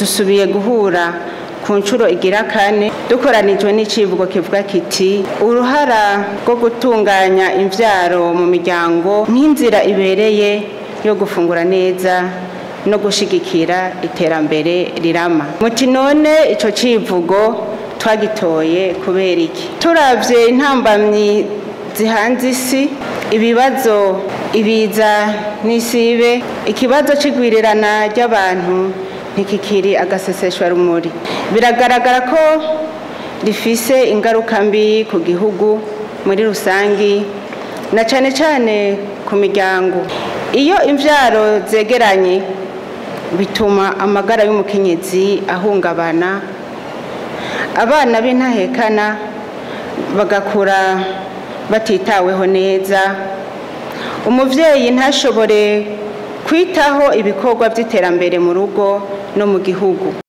Dusubiye guhura ku nshuro igira kane, dukoranijwe n'icivugo kivuga kiti: "Uruhara rwo gutunganya imvyaro mu miryango nk'inzira ibereye yo gufungura neza no gushigikira iterambere rirama." Muti: "None ico civugo twagitoye kubera iki?" Turavye intambamyi zihanze isi, ibibazo, ibiza n'isibe, ikibazo c'igwirirana ry'abantu ntikikiri agaseseshwarumuri. Biragaragara ko rifise ingaruka mbi ku gihugu muri rusangi, na cane cane ku miryango. Iyo imvyaro zegeranye, bituma amagara y'umukenyezi ahungabana, abana b'intahekana bagakura batitaweho neza, umuvyeyi ntashobore kwitaho ibikorwa by'iterambere mu rugo no mu gihugu.